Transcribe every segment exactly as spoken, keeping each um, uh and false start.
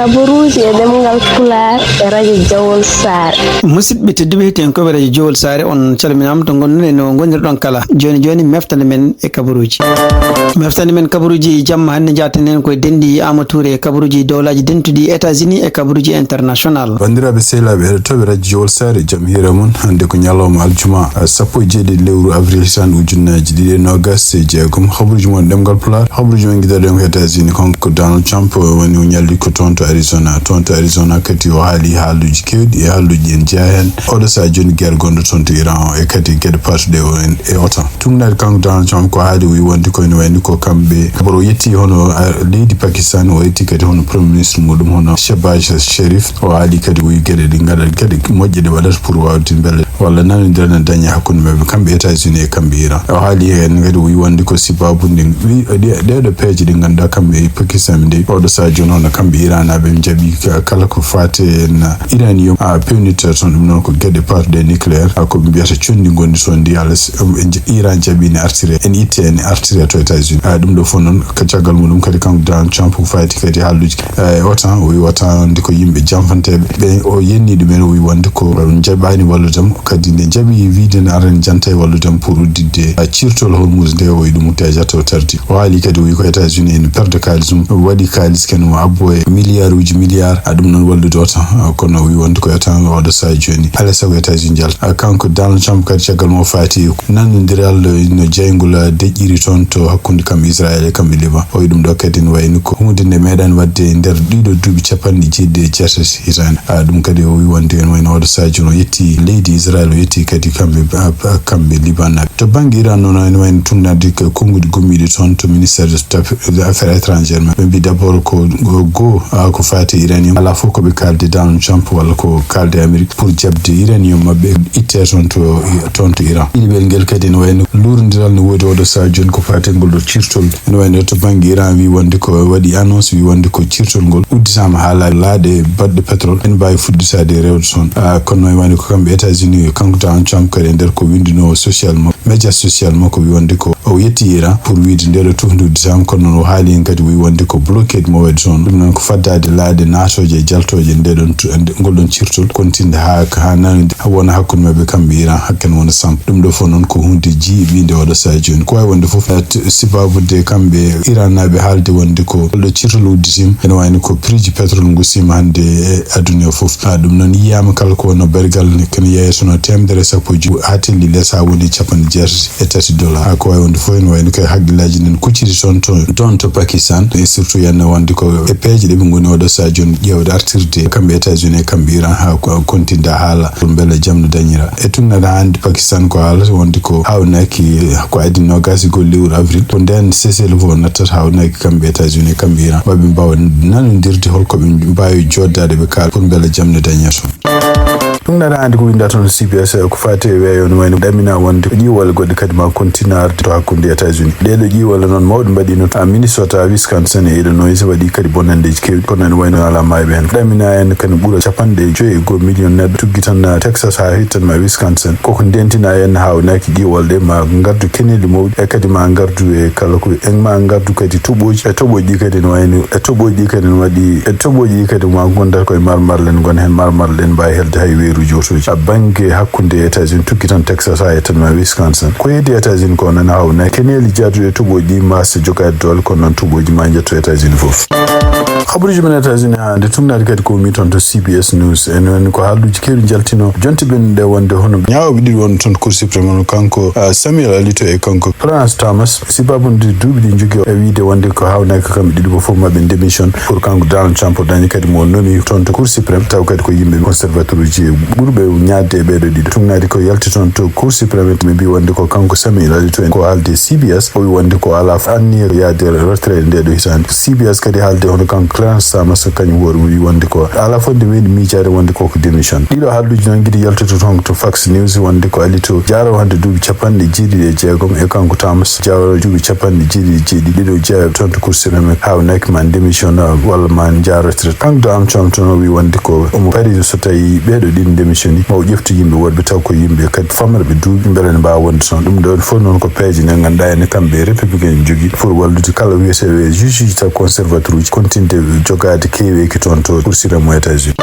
Kabaruuji e ɗemngal Pulaar e radio Jowol Saare. Musidɓe tedduɓe, heɗiyankooɓe radio Jowol Saare, on calminaama to ngonɗon e no ngonirɗon kala. Jooni jooni, meftande men e kabaruuji. Meftande men kabaruuji jamma hannde, njaaten heen koye denɗi Amadou Touré e kabaruuji dowlaaji dentuɗi États-Unis e kabaruuji international. Banndiraaɓe sehilaaɓe heɗotooɓe radio Jowol Saare, jam hiire mon. Hannde ko ñalawma aljuma, sappo e jeeɗiɗi lewru avril, hitaande ujunnaaji ɗiɗi e noogas e jeegom. Habaruuji mon ɗemngal Pulaar. Habaruuji men ngidaɗen ko États-Unis, kanko Donald Trump woni o ñalli ko toon to Arizona. Toon to Arizona kadi o haali haaluuji keewɗi e haaluuji en jeyaa heen. Oɗo sahaa jooni guerre gonɗo toon to Iran o e kadi geɗe paatuɗe o en e OTAN. Tuugnaade kanko Donald Trump ko haali o wi wonde ko ene wayni ko kamɓe, kono o yetti hono, ah, leydi Pakistan, o yetti kadi hono Premier Ministre muɗum hono Shehbaz Sharif. O haali kadi o wi geɗe ɗe ngaɗa, geɗe moƴƴe ɗe waɗata pour waawde mbele walla nanondiral ne daña hakkunde maɓɓe, kamɓe États-Unis e kamɓe Iran. O haali heen kadi, o wi wonde ko sababu nde wi-, ɗe-, ɗeɗo peeje ɗe ngannduɗaa kamɓe e Pakistan ɓe ndewi. Oɗo sahaa jooni hono kamɓe Iranaaɓe ɓe njaɓi ka-, kala ko faati en uranium, a, peewnirta toon, ɗum noon ko geɗe paatuɗe nucléaire, a, ko ɓe mbiyata conndi ngonndi toon ndi, Iran jaɓi ne artire, en itte en artire to États-Unis. A, ɗum ɗo fof noon ko caggal muɗum kadi kanko Donald Trump ko faati kadi haaluuji e OTAN, o wi OTAN ndi ko yimɓe janfanteeɓe. Ɓe o yenni ɗumen, o wi wonde ko on njaɓaani wallude mo, kadi nde njaɓi wiide ne ara en janta e wallude mo pour udditde, a, ciirtol Hormuz nde, o wi ɗum tejata o tardi. O haali kadi, o wi ko États-Unis ene perde kaalis mum, waɗi kaalis kene mo abbo e milliard uji milliard, a, ɗum noon wallude OTAN, a, kono o wi wonde ko OTAN oɗo sahaa jooni alaa e sago États-Unis jalta. A, kanko Donald Trump kadi caggal mo faati nanondiral no jeyngol deƴƴiri toon to hakkunde kam Israel e kamɓe Liban. O wi ɗum ɗo kadi ne wayno ko huunde nde meeɗaani waɗde e nder ɗiɗo duuɓi capanɗe jeeɗiɗi e jeetati hitaande. A, ɗum kadi o wi wonde ene wayno oɗo sahaa jooni o yetti leydi Israel, o yetti kadi kamɓe, a, a, kamɓe Liban naaɓe. To bannge Iran noon, ene wayno tuugnaade ko konnguɗi gommiiɗi toon to ministère des affaires étrangères, ɓe mbi d'abord ko go, a, ko faati uranium, alaa fof ko ɓe kaaldi Donald Trump walla ko kaaldi Amérique pour jaɓde uranium maɓɓe itte toon to, toon to Iran. Ɗiɗaɓel ngel kadi ene wayno luurondiral no woodi oɗo sahaa jooni ko faati ngol ɗo ciirtol. Ene wayno to bannge Iran wi wonde ko waɗi annonce, wi wonde ko ciirtol ngol udditaama haa laaɗe baɗɗe pétrole ene mbaawi fuɗɗitaade rewde toon. A, kono ene wayno ko kamɓe États-Unis, kanko Donald Trump kadi e nder ko winndunoo social mo, média social makko, wi wonde ko o yetti Iran pour wiide nde ɗo tuhnde udditaama, kono noon o haali heen kadi, o wi wonde ko bloqué mo waɗi toon. Ɗum noon ko faddaade laaɗe naatooje e jaltooje nde ɗon tu-, nde, ngol ɗon ciirtol, kontinde haa, haa nanondiral wona hakkunde maɓɓe kamɓe Iran, hakke ne wona samp. Ɗum ɗo fof noon ko huunde jiiɓiinde oɗo sahaa jooni. Ko waawi wonde fof, eh, t-, sababude kamɓe Iran naaɓe haalde wonde ko ngol ɗo ciirtol udditiima, ene wayno ko prix ji pétrole ngusiima hannde e aduna o fof. A, ɗum noon yiyaama kala ko wonno barigal ne, kene yeeyatnoo teemedere e sappo e joy haa telli les haa woni capanɗe jeetati e tati dollar. A, ko waawi wonde fof ene wayno kay hakkillaaji nan kucciti toon to, toon to Pakistan, e surtout yanno wonde ko e peeje ɗe ɓe ngoni oɗo sahaa jooni ƴeewde artirde kamɓe États-Unis e kamɓe Iran haa ko kontinda haala pour mbele jam no dañira. E tuugnaade hannde Pakistan ko haalata wonde ko haawnaki ko adii noogaas e go'o lewru avril, ko ndeen cessez-le-feu o nattata haawnaki kamɓe États-Unis e kamɓe Iran, maa ɓe mbaawa nanondirde hol ko ɓe mbaawi jooddaade ɓe kaala pour mbele jam no daña toon. Ɗum nana hannde ko winnda toon C B S ko faati e weeyo no wayno ɗamina wonde ko ƴiiwal goɗɗe kadi ma kontina arde to hakkunde États-Unis. Ɗee ɗoo ƴiiwal noon mawɗe mbaɗiino to Minnesota, Wisconsin e Illinois waɗi kadi bonanndeeji keewɗi, kono ene wayno alaa maayɓe heen. Ɗamina en kadi ɓura capanɗe joy e go'o million neɗɗo tuggi tan Texas haa heɓi tan ma Wisconsin. Koko ndentina en haawnaki ƴiiwal ɗe ma ngardu keneeli mawɗi e kadi ma ngardu e kala ko en ma ngardu kadi toɓooji. E toɓooji ɗi kadi no wayno, e toɓooji ɗi kadi no waɗi, e toɓooji ɗi kadi ma gondata koye marmarle, en ngon heen marmarle, en mbaawi helde hay weeruuji otooji. A bannge hakkunde États-Unis tuggi tan Texas haa yettan ma Wisconsin. Ko heedi États-Unis ko noon haawnaki keneeli jaaduɗi e toɓooji ɗi ma so jogaade doole, kono noon toɓooji ma njetto États-Unis fof. Habaruuji men États-Unis hannde tuugnaade kadi ko mi toon to C B S News. En woni ko haaluuji keewɗi njaltino jonte ɓennuɗe wonde hono ñaawooɓe ɗiɗi wonɓe toon to Cour suprême, hono kanko, ah, Samuel Alito e kanko Clarence Thomas. Sibabude duuɓi ɗi njogii e wiyde wonde ko haawnaki kamɓe ɗiɗo fof maɓɓe démission pour kanko Donald Trump o daña kadi mo nomi toon to Cour suprême, taw kadi ko yimɓe conservateur uji ɓurɓe ñaadde e ɓeeɗo ɗiɗo. Tuugnaade ko yalti toon to Cour suprême, ɓe mbi wonde ko kanko Samuel Alito en ko haalde C B S, o wi wonde ko alaa fof anniya yaade retraite nde ɗo hitaande. C B S kadi haalde hono kanko Clarence Thomas kañum hoore wi wonde ko alaa fof nde meeɗi miijaade wonde koko démission. Ɗiɗo haalduuji noon ngiɗi yaltude toon to Fox News wonde ko Alito jaaro hannde duuɓi capanɗe jeeɗiɗi e jeegom e kanko Thomas jaaro duuɓi capanɗe jeeɗiɗi e jeeɗiɗi. Ɗiɗo jeeya toon to Cour suprême haawnaki ma démission walla ma njaar retraite. Kanko Donald Trump toon o wi wonde ko omo parii so tawi ɓeeɗo ɗiɗo démissioni ma o ƴeftu yimɓe woɗɓe taw ko yimɓe kadi famarɓe duuɓi mbele ne mbaawa wonde toon. Ɗum ɗo fof noon ko peeje ɗe ngannduɗaa ene kamɓe républicain en njogii pour wallude kala wiyeteeɓe juge uji taw conservateur uji kontinde jogaade keweeki toon to Kursiram mo États-Unis.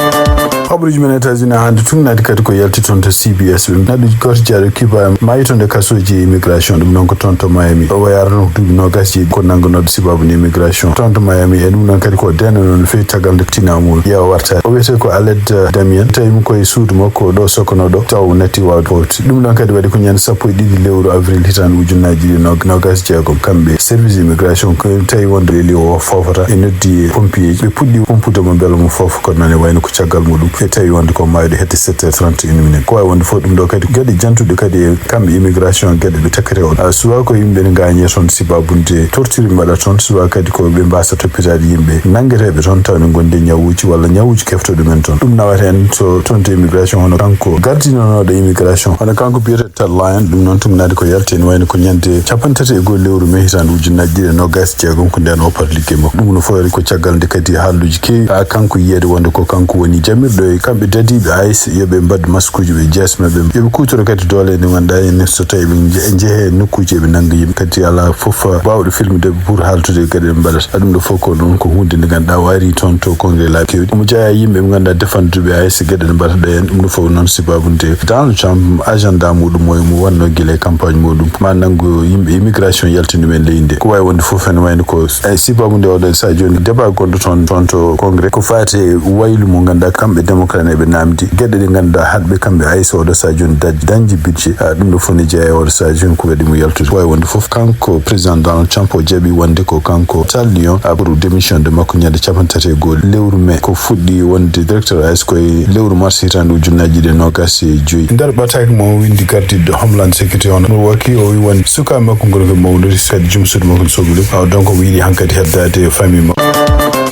Habaruuji men États-Unis hannde tun naati kadi ko yalti toon to C B S. Ɓe naɗi gooto jeyaaɗo Cuba maayi toon e kasooji immigration, ɗum noon ko toon to Miami. O yaarno duuɓi noogas jeeɗiɗi ko nanngunooɗo sibaabu ni immigration toon to Miami. E ɗum noon kadi ko deenano no feewi tagal nde tinaa mum ƴeewa wartaade. O wiyetee ko Aled Damien, tawi mo koye suudu makko ɗo sokonooɗo, taw o natti waawde foofde. Ɗum ɗon kadi waɗi ko ñande sappo e ɗiɗi lewru avril hitaande ujunnaaji ɗiɗi e noogas jeegom. Kamɓe service immigration ko tawi wonde eli o foofata e noddi pompier ji. Ɓe puɗɗi pompude mo mbela mo foofa, kono noon e wayno ko caggal muɗum e tawi wonde ko maayɗo hedde sept heures trente et une minutes. Ko wawi wonde fof ɗum ɗo kadi geɗe jantuɗe kadi e kamɓe immigration, geɗe ɓe takkete on. A suwa ko yimɓe ne gañe toon sibabunde torture mbaɗa toon, suwa kadi ko ɓe mbasa toppitaade yimɓe nanngeteeɓe toon taw ne gonde ñawuji walla ñawuji keftoɗe men toon. Ɗum nawata en to toon to immigration hono kanko gardinanooɗo immigration, hono kanko biyete Tad Lyon. Ɗum noon tugnaade ko yalti en wayno ko ñande capanɗe tati e goho lewru mai hitaande ujunnaaji ɗiɗi e noogas e jeegom ko nden o parti liggey makko. Ɗum no fawri ko caggal nde kadi haalluuji keewi haa kanko yiyeede wonde ko kanko woni jamirɗo e kamɓe dadiiɓe ice yo ɓe mbaɗ maskuuji ɓe jees maɓɓe, yo ɓe kuutoro kadi doole nde ngannduɗaa en so tawi ɓe nje- njehe nokkuuji eɓe nannga yimɓe kadi alaa fof baawɗo filmude ɓe pour haaltude e geɗe ɗe mbaɗata. Ɗum ɗo fof ko noon ko huunde nde ngannduɗaa waari toon to congrès laabi keewɗi. Omo jeyaa yimɓe ɓe ngannduɗaa defanduɓe hay so geɗe ɗe mbaɗata ɗo en. Ɗum ɗo fof noon sibaabu nde Donald Trump agenda muɗum o mo wanno gila e campagne muɗum ma nanngu yimɓe immigration yaltini ɗum e leydi nde. Ko wawi wonde fof ene wayno ko e sibaabu nde oɗo saha jooni débat gonɗo toon toon to congrès ko faati e waylu mo ngannduɗaa kamɓe démocrate eɓe namdi geɗe ɗe ngannduɗaa haɗɓe kamɓe hay so oɗo saha jooni dañ- dañde budget. A ɗum ɗo fof ne jeeya e oɗo saha jooni ko waɗi mo yaltude. Ko wawi wonde fof kanko président Donald Trump o jaɓi wonde ko kanko Tad Lyon a pour démission de makko ñande capanɗe tati e goho lewru mai ko fuɗɗi wonde directeur ice ko e lewru mars hitaande ujunnaaji ɗiɗi e noogas e joyi. E nder ɓataake mo o windi gardiiɗo Homeland Security on, Milwaukee, o wi wonde sukaaɓe makko ngoni ko mawnori kadi jom suudu makko ne soɓi ɗum. Awa donc omo yiɗi hankadi heddaade e famille makko.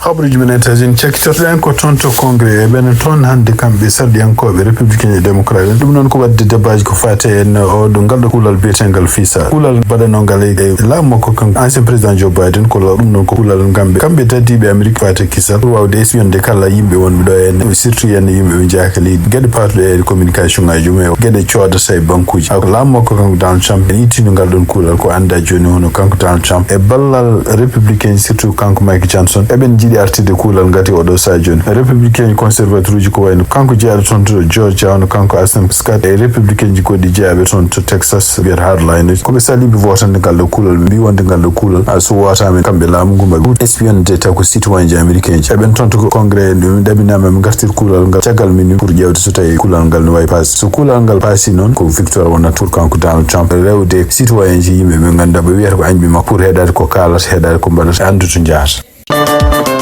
Habaruuji men États-Unis cakkitorɗen ko toon to congrès e ɓen toon hannde kamɓe sarɗiyankooɓe républicain e démocrate en. Ɗum noon ko waɗde débatji ko faati e oɗo ngal ɗo kuulal biyetengal FISA. Kuulal mbaɗanongal e e laamu makko kanko ancien président Joe Biden ko law ɗum noon ko kuulal ngamɓe kamɓe dadiiɓe Amérique faati kisal pour waawde espionde kala yimɓe wonɓe ɗo en surtout yen yimɓe ɓe njaaka leydi geɗe paatuɗe e communication ngaji mum e geɗe coodata e bankuuji. Aw laamu makko kanko Donald Trump en ittino ngal ɗon kuulal ko annda jooni hono kanko Donald Trump e ballal républicain surtout kanko Mike Johnson eɓen njiɗi artirde kuulal ngati oɗo saha jooni républicain conservateur uji ko wayno kanko jeyaaɗo toon to Georgia hono kanko Adam Scott e républicain ji goɗɗi jeyaaɓe toon to Texas wiyata hardliners ko ɓe saliiɓe wootande ngal ɗo kuulal ɓe mbi wonde ngal ɗo kuulal a so wootaama kamɓe laamu ngu maɓɓe espionde taw ko citoyen ji américain ji eɓen toon to congrès en ɗum ɗaɓinaama ɓe ngartir kuulal ngal caggal min pour ƴeewde so tawi kuulal ngal no wawi paas so kuulal ngal paasi noon ko victoire wonat pour kanko Donald Trump rewde citoyen ji yimɓe ɓe ngannduɗaa ɓe wiyata ko añɓe makko pour heɗaade ko kaalata heɗaade ko mbaɗata anndu to njahata.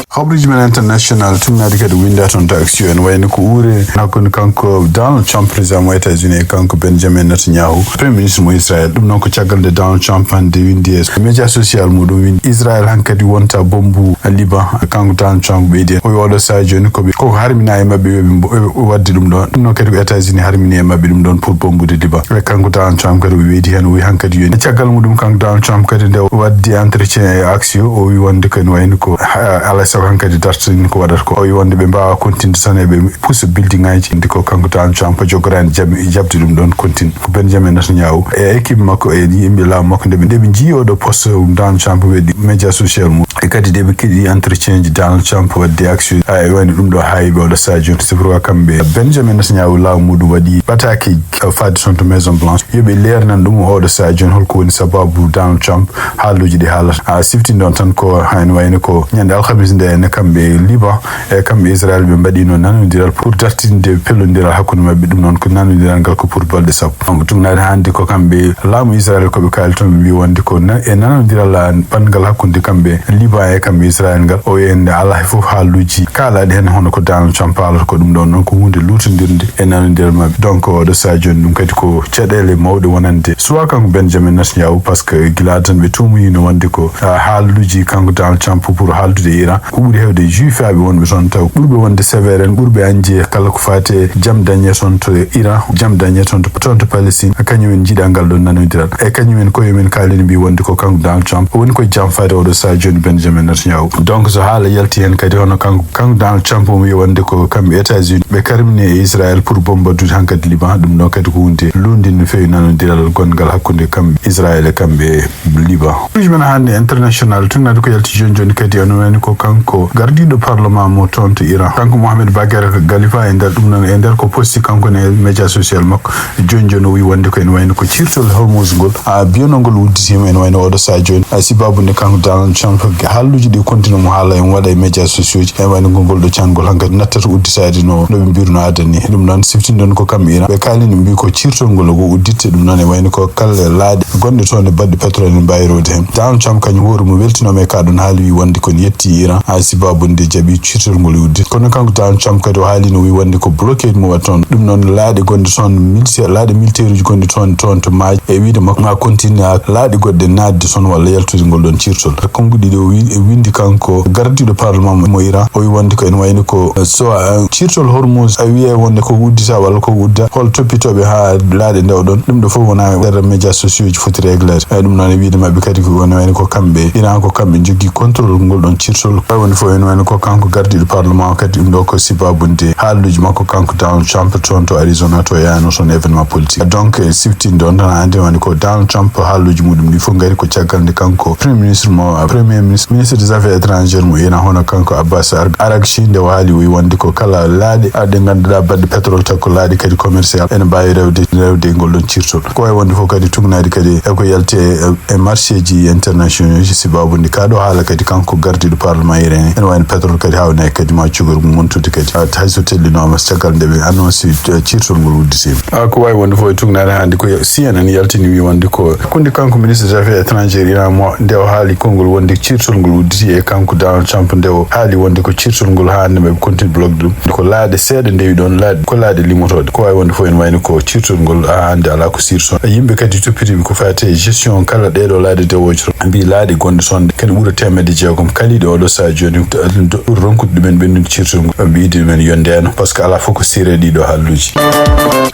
Habaruuji men international tugnaade kadi winda toon to action en wayno ko uure hakkunde kanko Donald Trump président mo États-Unis e kanko Benjamin Netanyahu premier ministre mo Israël. Ɗum noon ko caggal nde Donald Trump hannde windi e média social muɗum windi Israël hankadi wonta bombu Liban. Kanko Donald Trump ɓeydi en o wi oɗo saha jooni koɓe koko harmina e maɓɓe yoɓe mbo- wadde ɗum ɗo ɗum noon kadi ko États-Unis harmini e maɓɓe ɗum ɗon pour bombude Liban. E kanko Donald Trump kadi o ɓeydi heen o wi hankadi yoni caggal muɗum kanko Donald Trump kadi nde o waddi entretien e Axios o wi wonde kadi wayno ko ha- alaa e sago hankadi dartini ko waɗata ko o wi wonde ɓe mbawa continde tan eɓe pusa building aji ndi ko kanko Donald Trump jogorani jam- jaɓde ɗum ɗon contine ko Benjamin Netanyahu e équipe makko e yimɓe laamu makko ndeɓe ndeɓe jii oɗo poste Donald Trump weɗi média social mum e kadi ndeɓe keɗi entretien ji Donald Trump wadde action a e wayno ɗum ɗo haayiɓe oɗo saha jooni c'est pourquoi kamɓe Benjamin Netanyahu laamu muɗum waɗi ɓataaki faade toon to maison blanche yoɓe leernan ɗum oɗo saha jooni holko woni sababu Donald Trump haalluuji ɗi haalata a siftinde on tan ko hayno wayno ko ñande alhamis nde ne kamɓe Liban e kamɓe Israël ɓe mbaɗino nanodiral pour dartinde pellodiral hakkunde maɓɓe ɗum noon ko nanodiral ngal ko pour balɗe sappo donc tugnaade hannde ko kamɓe laamu Israël koɓe kaali toon ɓe mbi wonde ko na- e nanodiral banngal hakkunde kamɓe Liban e kamɓe Israël ngal o wiyande alaa hay fof haalluuji kaalaɗi heen hono ko Donald Trump haalata ko ɗum ɗon noon ko huunde luutondirnde e nanodiral maɓɓe donc oɗo saha jooni ɗum kadi ko caɗeele mawɗe wonande soit kanko Benjamin Netanyahu par ce que gila tan ɓe tuumoyino wonde ko haalluuji kanko Donald Trump pour haaldude e Iran ko ɓuri heewde juifaaɓe wonɓe toon taw ɓurɓe wonde sévère en ɓurɓe añde kala ko faati e jam dañe toon to Iran jam dañe toon to toon to Palestine kañum en njiɗa ngal ɗon nanodiral e kañum en koye men kaalini mbi wonde ko kanko Donald Trump woni ko jam faade oɗo saha jooni Benjamin Netanyahu donc so haala yalti heen kadi hono kanko kanko Donald Trump omo wiya wonde ko kamɓe États-Unis ɓe karmini e Israël pour bombardde hankadi Liban ɗum ɗo kadi ko hunde lundi no feewi nanodiral gonngal hakkunde kamɓe Israël e kamɓe Liban. Ɓuuji men hannde international tun nadi ko yalti jooni jooni kadi ene wayno ko kanko ko gardiiɗo parlement mo toon to Iran, kanko Mohamed Bagher Ghalifa, e nder ɗum noon, e nder ko posti kanko ne e média social makko, jooni jooni o wi wonde ko ene wayno ko ciirtol Hormuz ngol, a, biyano ngol udditiima, ene wayno oɗo sahaa jooni, a, sibabu nde kanko Donald Trump haalluuji ɗi continue mo haala en waɗa e média sociaux ji, ene wayno ngol, ngol ɗo cangol hankadi nattata udditaade no, no ɓe mbirno adan ni. Ɗum noon siftinɗon ko kam Iran, ɓe kaalini mbi ko ciirtol ngol ko udditte, ɗum noon e wayno ko kala laaɗe gonɗe toon e baɗɗe pétrole ene mbaawi rewde heen. Donald Trump kañum hoore mum weltinooma e ka ɗon haali, wi wonde kon yetti Iran, a, sibabu nde jaɓi ciirtol ngol e udditte. Kono kanko Donald Trump kadi o haalino wi wonde ko bloqué mo waɗa toon. Ɗum noon laaɗe gonɗe toon militaire, laaɗe militaire uji gonɗe toon, toon to maaje, e wiide makko ma continue laaɗe goɗɗe naatde toon walla yaltude ngol ɗon ciirtol. Konnguɗi ɗi o wi-, windi kanko gardiiɗo parlement mo Iran, o wi wonde ko ene wayno ko, eh, so, eh, ciirtol Hormuz a wiyay wonde ko uddita walla ko udda, hol toppitooɓe haa laaɗe nde o ɗon? Ɗum ɗo fof wona nder média sociaux ji foti régler. Eyi, ɗum noon e wiide maɓɓe kadi ko woni wayno ko kamɓe, Iran ko kamɓe njogii contrôle ngol ɗon ciirtol. Wayi woni fof ene wayno ko kanko gardiiɗo parlement o kadi, ɗum ɗo ko sibabu nde haalluuji makko kanko Donald Trump toon to Arizona to yahno toon événement politique. Donc, eh, siftin ɗon tan anndi woni ko Donald Trump haalluuji muɗum ɗi fof ngari ko caggal nde kanko premier ministre mo, premier ministre, ministre des affaires étrangères mo Iran, hono kanko Abbas Ar-, Araghchi, nde o haali o wi wonde ko kala laaɗe, a, ɗe ngannduɗaa baɗɗe pétrole taw ko laaɗe kadi commercial ene mbaawi rewde, rewde e ngol ɗon ciirtol. Ko wayi wonde fof kadi tugnaade kadi e ko yalti e, e marché ji internationaux ji, sibabu nde kaa ɗo haala kadi kanko gardiiɗo parlement iranien ene wayno pétrole kadi haawnaa kadi ma cukor montude kadi, a, hay so tellinooma caggal nde ɓe annoncé, a, ciirtol ngol udditiima. A, ko wayi wonde fof e tugnaade hannde ko C N N yaltini wi wonde ko hakkunde kanko ministre des affaires étrangères Iran mo nde o haali konngol wonde ciirtol ngol udditi e kanko Donald Trump nde o haali wonde ko ciirtol ngol haa hannde maɓe continue bloqué ɗum. Ko laaɗe seeɗa ndewi ɗon, laaɗe, ko laaɗe limotooɗe. Ko wayi wonde fof ene wayno ko ciirtol ngol haa hannde alaa ko siirto. Yimɓe kadi toppitiiɓe ko faati e gestion kala ɗeeɗo laaɗe dewooje toon, mbi laaɗe gonɗe toon kadi ɓura teemedde jeegom kaliiɗe oɗo sahaa jooni, ɓuri ronkude ɗumen ɓennude ciirtol ngol, mbiide ɗumen yo ndeeno, par ce que alaa fof ko siire ɗiɗo haalluuji.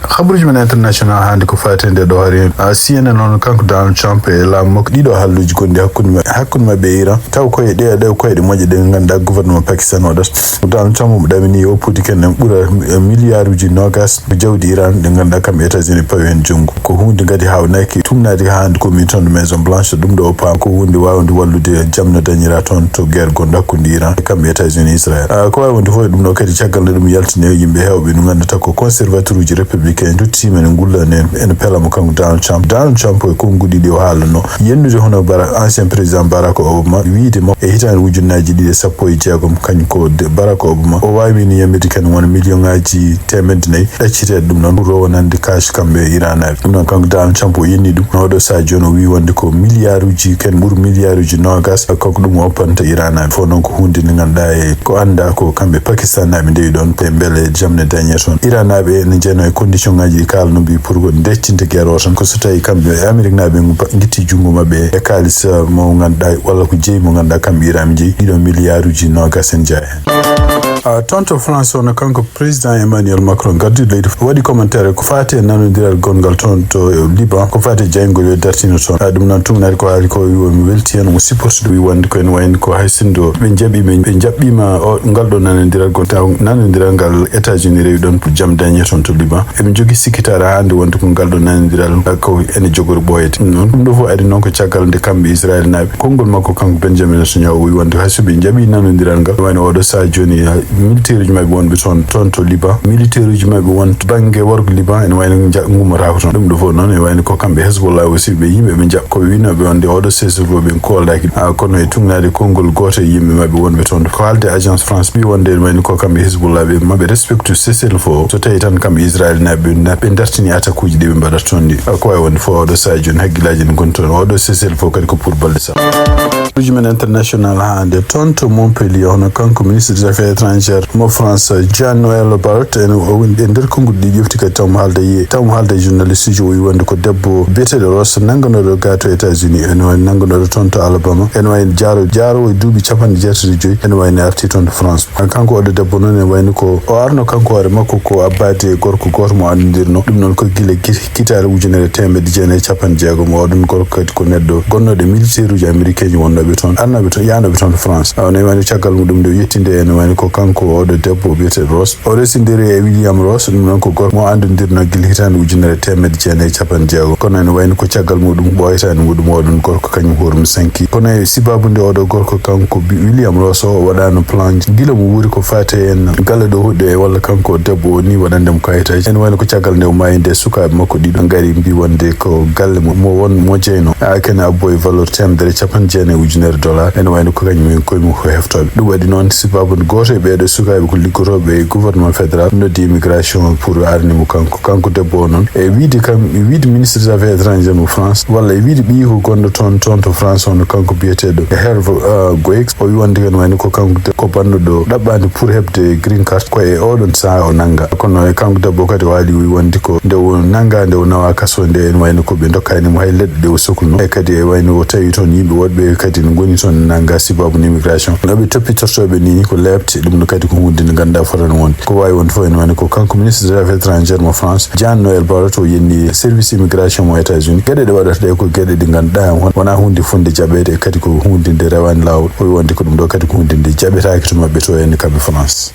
Habaruuji men international hannde ko faati e nde ɗo hari, a, C N N noon kanko Donald Trump e laamu makko ɗiɗo haalluuji gonɗi hakkunde ma-, hakkunde maɓɓe e Iran. Taw koye ɗe, ɗe koyɗe moƴƴe ɗe ngannduɗaa gouvernement Pakistan waɗata. Donald Trump omo ɗamini yo poti ken en ɓura, eh, milliarduuji noogas ko jawdi Iran ɗe ngannduɗaa kamɓe États-Unis pawi heen junngo. Ko huunde ngadi haawnaaki tumnaade haa hannde ko min toon to Maison Blanche, ɗum ɗo o paam ko huunde waawnde wallude jam no dañira toon to guerre gonɗo hakkunde Iran e kamɓe États-Unis Israël. Ah, ko waawi wonde fof e ɗum ɗo kadi caggal nde ɗum yaltini e yimɓe heewɓe no ngannduɗaa ko conservateur uji républicain duttiima ene ngulla ene, ene pela mo kanko Donald Trump. Donald Trump e konnguɗi ɗi o haalano yennude hono Barack, ancien président Barack Obama, wiide mo e hitaande ujunnaaji ɗiɗi e sappo e jeegom, kañum ko de-, Barack Obama, o waawino yamirde kadi wona million ŋaaji teemedde nayi ɗacciteeɗo ɗum noon pour rowanande kash kamɓe e Iranaaɓe. Ɗum noon kanko Donald Trump o yenni ɗum. No oɗo sahaa jooni o wii wonde ko milliarduuji, ken ɓuri milliarduuji noogas, kanko ɗum o oppanta Iranaaɓe. Fof noon ko huunde nde ngannduɗaa e ko anndaa ko kamɓe Pakistanaaɓe ndewi ɗoon, te mbele jam ne dañe toon. Iranaaɓe ene njeyno e condition ŋaaji ɗi kaalano mbi pour ko ndettinde guerre o tan, ko so tawi kamɓe e Ameriknaaɓe ngitti junngo maɓɓe e kaalis, eh, mo ngannduɗaa walla ko jeyi mo ngannduɗaa kamɓe Iran njeyi. Ɗiɗo milliarduuji noogas en jeyaa heen. Ah, toon to France, hono kanko président Emmanuel Macron, gardiiɗo leydi, waɗi commentaire ko faati e nanondiral gonngal toon to Liban, ko faati e jayngol yo dartino toon. Ah, ɗum noon tumnaade ko haali ko, wi omo welti heen, omo supporte ɗum, wi wonde ko ene wayno ko hay sinno ɓe njaɓi, ɓe, ɓe njaɓɓiima o, ngal ɗo nanondiral gon-, taw nanondiral ngal États-Unis rewi ɗoon pour jam dañe toon to Liban. Eɓe njogii sikkitaare haa hannde wonde ko ngal ɗo nanondiral ko ene jogori ɓooyde. Ɗum noon, ɗum ɗo fof ari noon ko caggal nde kamɓe Israel naaɓe, konngol makko kanko Benjamin Netanyahu o wi wonde hay so ɓe njaɓii nanondiral ngal, wayno oɗo sahaa jooni, eh, militaire uji maɓɓe wonɓe toon, toon to Liban, militaire uji maɓɓe won to bannge worgo Liban ene wayno nja-, ngummotaako toon. Ɗum ɗo fof noon ene wayno ko kamɓe Hezbollah aussi ɓe yimɓe ɓe njaɓ-, ko winooɓe wonde oɗo cessez-le-feu ɓe kooldaaki. Ah, kono e tugnaade konngol gooto e yimɓe maɓɓe wonɓe toon. Ko haalde Agence France ɓi wonde ene wayno ko kamɓe Hezbollah ɓe maɓɓe respecte cessez-le-feu o. So tawi tan kamɓe Israel naaɓe ɓe na-, ɓe dartini attaque uji ɗi ɓe mbaɗata toon ɗi. Ah, ko wawi wonde fof oɗo sahaa jooni hakkillaaji ne ngoni toon. Oɗo cessez-le-feu kadi ko pour balɗe sappo. Habaruuji men international haa hannde toon to Montpellier, hono kanko ministre des affaires étrangères mo France, Jean-Noël Barrot, ene o woni e nder konngol ɗi ƴefti kadi taw mo haalda yiye, taw mo haalda e journaliste uji, o wi wonde ko debbo biyeteeɗo Ross nannganooɗo ga to États-Unis, ene wayno nannganooɗo toon to Alabama, ene wayno jaaro, jaaroowo e duuɓi capanɗe jeetati e joyi, ene wayno arti toon to France. Kanko oɗo debbo noon ene wayno ko o arno kanko hoore makko ko abbaade e gorko gooto mo anndirno. Ɗum noon ko gila gi-, hitaande ujunere e teemedde jeenayi e capanɗe jeegom. Oɗon gorko kadi ko neɗɗo gonnooɗo e militaire uji américain ji wonnoo Ɓe toon, arnooɓe to, yahnooɓe toon France. Awa, ne wayno caggal muɗum nde o yettinde, ene wayno ko kanko oɗo debbo biyeteeɗo Ross. O resindiri e William Ross, ɗum noon ko gorko mo anndondirno gila hitaande ujunere teemedde jeenayi e capanɗe jeego. Kono ene wayno ko caggal muɗum ɓooyataani muɗum oɗon gorko kañum hoore mum sanki. Kono e sibabu nde oɗo gorko kanko bi-, William Ross o waɗaano plan gila mo wuuri ko faate en galle ɗo huɗo e walla kanko debbo o ni waɗande mo kayitaji. Ene wayno ko caggal nde o maayi nde sukaaɓe makko ɗiɗo ngari mbi wonde ko galle mo, mo won mo jeyno. A kene abbo e valeur teemedere capanɗe jeenayi ujunere dollar. Ene wayno ko kañum en koye mum ko heftooɓe. Ɗum waɗi noon sibabu gooto e ɓeeɗo sukaaɓe ko liggotooɓe e gouvernement fédéral noddi immigration pour arni mo kanko. Kanko debbo o noon e wiide kam, e wiide ministre des affaires étrangères mo France, walla e wiide ɓiyi ko gonɗo toon, toon to France on, kanko biyeteeɗo Herve, euh, Goix, o wi wonde ene wayno ko kanko de-, ko bannuɗo ɗaɓɓaande pour heɓde green card ko e oɗon sahaa o nannga. Kono e kanko debbo kadi o haali wi wonde ko nde o nannga, nde o nawa kaso nde ene wayno ko ɓe ndokkaani mo hay leɗɗe ɗe o sohluno. E kadi e wayno o tawi toon yimɓe woɗɓe kadi ne ngoni toon nannga sibabu immigration. No ɓe toppitortooɓe ni, ni ko leeɓte, ɗum no kadi ko huunde nde ngannduɗaa fotano wonde. Ko waawi wonde fof ene wayno ko kanko ministre des affaires étrangères mo France, Jean Noël Barrot, o yenni service immigration mo États-Unis. Geɗe ɗe waɗata ɗe ko geɗe ɗe ngannduɗaa hon-, wonaa huunde fonde jaɓeede, e kadi ko huunde nde rewaani laawol. O wi wonde ko ɗum ɗo kadi ko huunde nde jaɓetaake to maɓɓe to, en kamɓe France.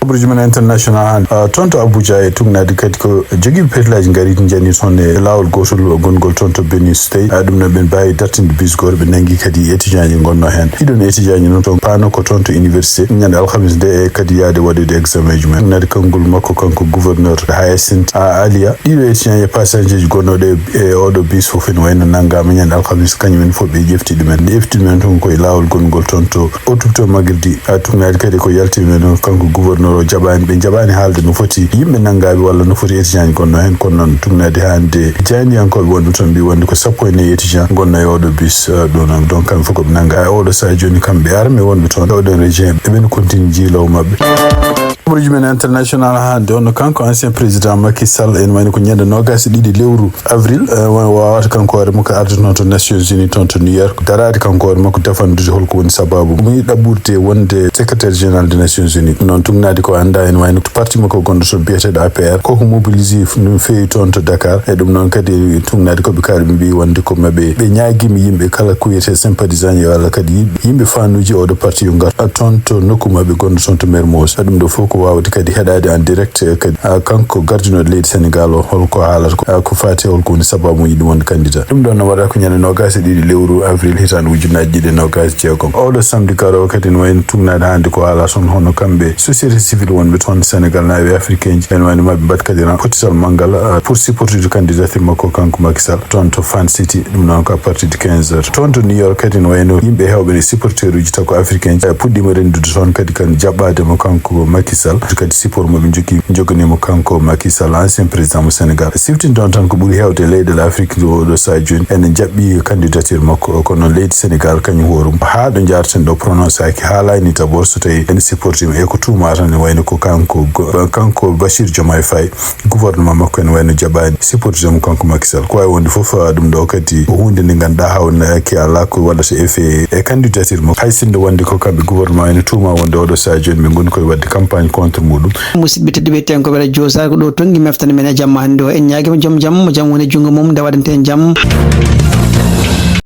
Habruuji men international hannde, ah, toon to Abuja e tugnaade kadi ko jogiiɓe petelaaji ngari njani toon e laawol gootol gongol toon to Benue State. Ah, ɗum noon ɓe mbaawi dartinde bus gooto, ɓe nanngi kadi étudiant ji ngonno heen. Ɗiɗon étudiant ji noon toon paano ko toon to université ñande alhamis nde e kadi yaade waɗude examen ji men. Tugnaade konngol makko kanko gouverneur Hyacinth Alia. Ɗiɗo étudiant e passager ji gonnooɗo e, e oɗo bus fof ene wayno nanngaama ñande alhamis, kañum en fof ɓe ƴefti ɗumen. Nde ƴefti ɗumen tun ko e laawol gongol toon to Otupto Magridi. A tugnaade kadi ko yalti men o kanko gouverneur o jaɓaani, ɓe jaɓaani haalde no foti yimɓe nanngaaɓe walla no foti étudiant ji gonno heen. Kono noon tugnaade hannde jaayndiyankooɓe wonɓe toon mbi wonde ko sappo e nayi étudiant gonno e oɗo bus, eh, ɗo noon. Donc kamɓe fof ko ɓe nanngaa e oɗo sahaa jooni kamɓe armée wonɓe toon e oɗo région eɓen continue jiilaw maɓɓe. Habruuji men international hannde on no kanko ancien président Macky Sall, en wayno ko ñande noogaas e ɗiɗi lewru avril, eh, wa-, wawata kanko hoore makko arde toon to Nations Unies toon to New York, daraade kanko hoore makko defandude holko woni sababu mo yiɗi ɗaɓɓurde wonde secrétaire général des Nations Unies. Noon tugnaade ko annda en wayno to parti makko gonɗo toon biyeteeɗo A P R, koko mobilisé f-, no feewi toon to Dakar. E ɗum noon kadi tugnaade ko ɓe kaali ɓe mbi wonde ko maɓe, ɓe ñaagiima yimɓe kala ko wiyetee sympathisant e walla kadi yimɓe, yimɓe fanuuji oɗo parti yo ngar, a, toon to nokku maɓɓe gonɗo toon to Mermoz. A, ɗum ɗo fof ko waawde kadi heɗaade en direct, eh, kadi, a, kanko gardinooɗo leydi Sénégal o, holko haalata ko, a, ko faati holko woni sababu mo yiɗi wonde candidat. Ɗum ɗo no waɗa ko ñande noogaas e ɗiɗi lewru avril hitaande ujunnaaji ɗiɗi e noogaas e jeegom. Oɗo samedi garoowo kadi no wayno tugnaade hannde ko haala toon hono kamɓe société civile wonɓe toon Sénégal naaɓe africain ji, en wayno maɓe mbaɗ kadi ran pottital manngal, a, pour supportude candidature makko kanko Macky Sall toon to Fan City. Ɗum noon ko à partir de quinze heures. Toon to New York kadi no wayno yimɓe heewɓe ne supporter uji taw ko africain ji, eh, puɗɗiima renndude toon kadi kan jaɓɓaade mo kanko Macky Sall. Kadi support mo ɓe jogii, joganii mo kanko Macky Sall, ancien président mo Sénégal. Siftin toon tan ko ɓuri heewde leyɗeele Afrique nde oɗo sahaa jooni ene jaɓɓi candidature makko. Kono noon leydi Sénégal kañum hoore mum haa ɗo njaarten ɗo prononcé aki haalaani d'abord so tawi ene supporter mo e ko tuumaata ne wayno ko kanko go-, kanko Bassirou Diomaye Faye. Gouvernement makko ene wayno jaɓaani supporter mo kanko Macky Sall. Ko waawi wonde fof, ah, ɗum ɗo kadi ko huunde nde ngannduɗaa hawnaaki alaa ko waɗata effet e candidature makko. Hay sinno wonde ko kamɓe gouvernement ene tuuma wonde oɗo sahaa jooni ɓe ngoni koye waɗde campagne contre muɗum. Musidɓe tedduɓe, tenkooɓe radio Sar ko ɗo tonngi meftere men e jamma hannde o. En ñaagiima joom jam, mo jam woni junngo mum, nde waɗante en jam.